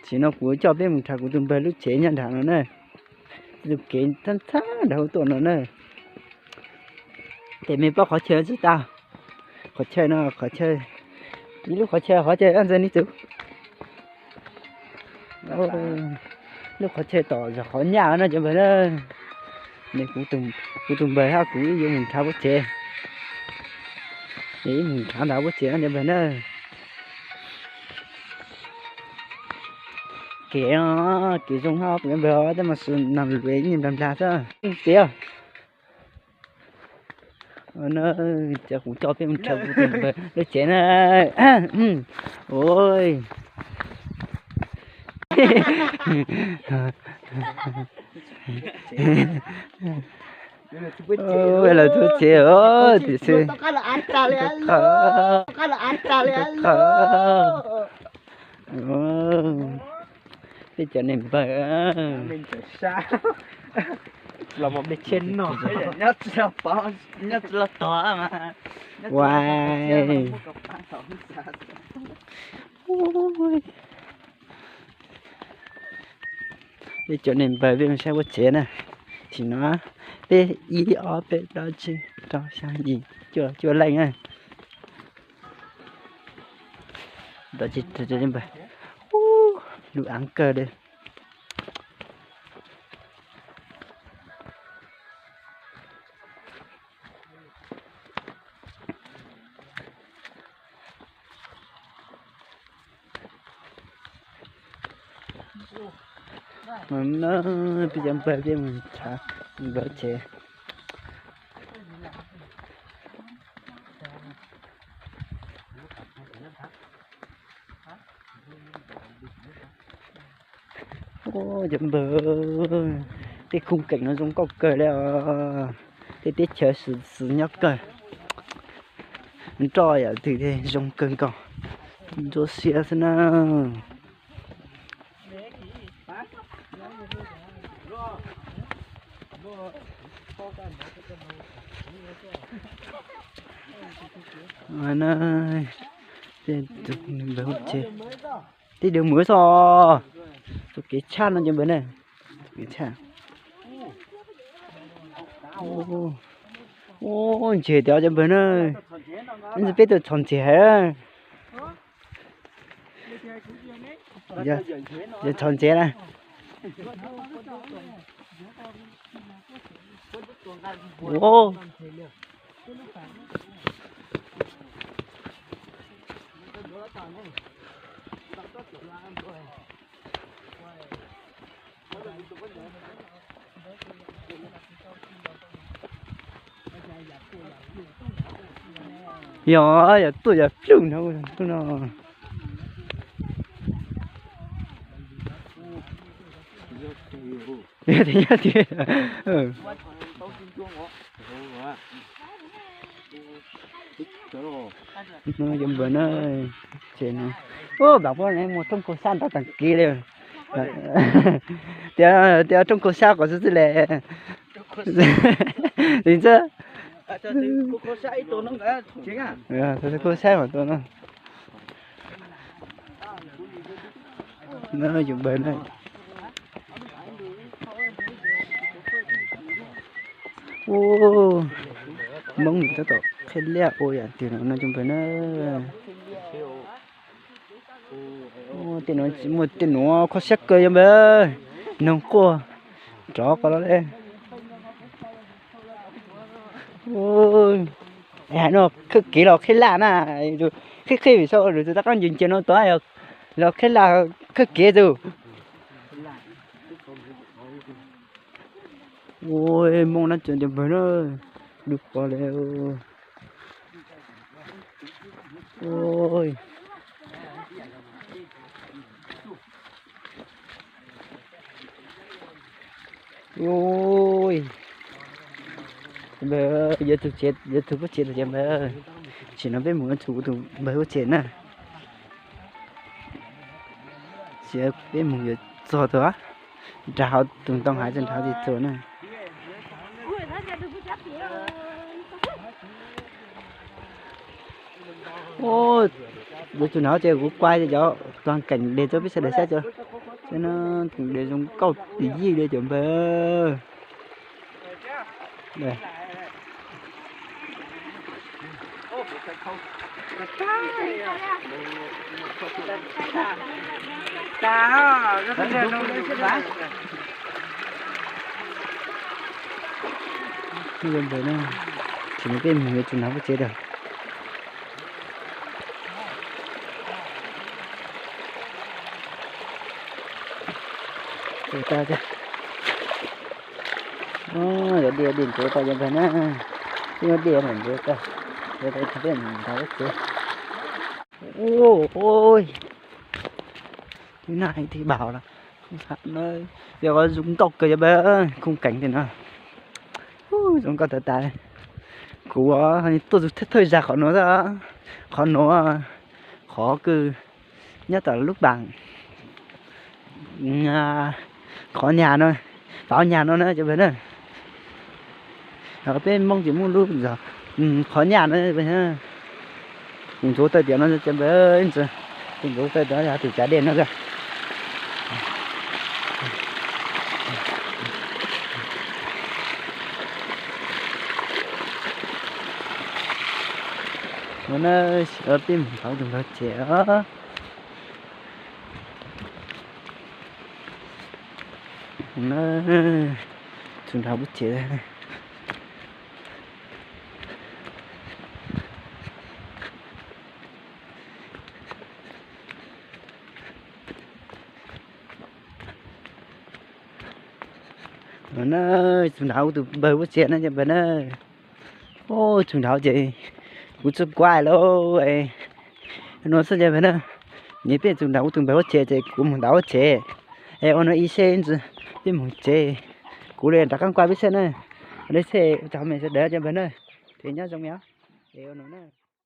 Tam sim no kuv coj peb mus nrhav kuv tus npawg lub tsev nyob nram no na. Tus kev thab thab nrad tuaj no na. Ces mej paub qhov chaw tsis tau? Qhov chaw no, qhov chaw, ib lub qhov chaw, qhov chaw ntxawg ne txiv. Lub qhov chaw tom zog qhov nyaj no cov npawg na. Kuv tus npawg hab kuv wb yuav mus nrhav pob tsev. Ces wb mus nrhav nrad pob tsev no cov npawg na. Kev, kev zoo hab cov npawg, tej mas nag lus ib nplas nplas xwb tiag. Ces kuv coj peb mus nrhav kuv tus npawg lub tsev na. Lawv tub tsev os, tiam sis peb cov neeg npawg. Peb cov neeg npawg peb mus saib pob tsev na. Tam sim no peb ib ob peb plaub tsib rau xya yim cuaj, cuaj leej na. Npawg, lub aav kawg li. Peb cov npawg peb mus nrhav npawg tsev. Cov npawg, tej khung keem no zoo nkauj kawg li os. Tej teb chaws xwm txwv nyob kawg. Nroj yam twg zoo kawg nkaus, ntsuab xiab xwb na. Tej dua mus xwb, tus kev tshaj no cov npawg na. Kev tshaj. Ua ntseg tias cov npawg na, ntxim peb tus txhom ntxeg hais. Yog txhom ntxeg na. Yog, yog tuaj yog plum no, tuaj no. Cov npawg na, ces no, pam pob ne muaj rooj kauj xab nrov taag kev li. Tias, tias rooj kauj xab kom xwb xwb le. Li ntxawg. Kauj xab mas tua no. No cov npawg na. Ua, Hmoob tab tom qheb liaj ua yam twg no cov npawg na. Tej nuav tsis muaj, tej nuav kho siab kawg cov npawg. Noog quaj rov qab los le. Hais no khawb kev los qheb laj na, qheb qheb vim sau lwm tus rov qab ncaws ncaws no tod, los qheb laj khawb kev tus. Ua, Hmoob na, cov npawg na, lub qhov le. Yuav tug pob tsev tus ces npawg, tam sim no peb mus yuav tug kuv tus npawg pob tsev na. Tab sis peb mus yuav txog tug nrag hauv tus ntoo hais txog nrag hauv tsis txog na. Yuav tug nrag hauv tsev kuv kuaj cov Tua keem des rau peb sawv daws saib tso. Saib no, keem des zoo nkauj yij li cov npawg. Cov npawg no, tsis muaj peb mus yuav tsuv nrag pub tsev lawm. Cov diaj diaj ntxuav tag cov npawg na, twb muab diaj ntxuav tag, ntxuav tag peb mus nrag pub tsev. Ua, ua, ib nab heev thiab npawg los, yog zoo nkauj kawg cov npawg, khung keem tiag no. Zoo nkauj tas tas. Kuv tuaj thawj zaug qhov nuav, qhov nuav, qhov kws nyob tom lub paam, qhov nyag no, pav nyag no na cov npawg na. Peb Moob ces muaj lub zog qhov nyag no. Kuv ntxuav tawm tias no cov npawg, kuv ntxuav tawm tias yog tus cav dej no. Ua na, peb mus nrad tus npawg tsev os. Ua na, tsuv nrag pub tsev. Ua na, tsuv nrag tus npawg pub tsev na cov npawg na. Ua, tsuv nrag ces kuv txawj kuaj lawm. Nuav xwb cov npawg na, nyias peb tsuv nrag tus npawg pub tsev ces kuv mus nrad pub tsev. Es ua nuav ib seb ntsis peb mus tsev, kuv le rov qaab kuaj peb seb na. Ua le seb ua tsaug me sawv daws cov npawg na, es nyob zoo me os. Es ua nuav na.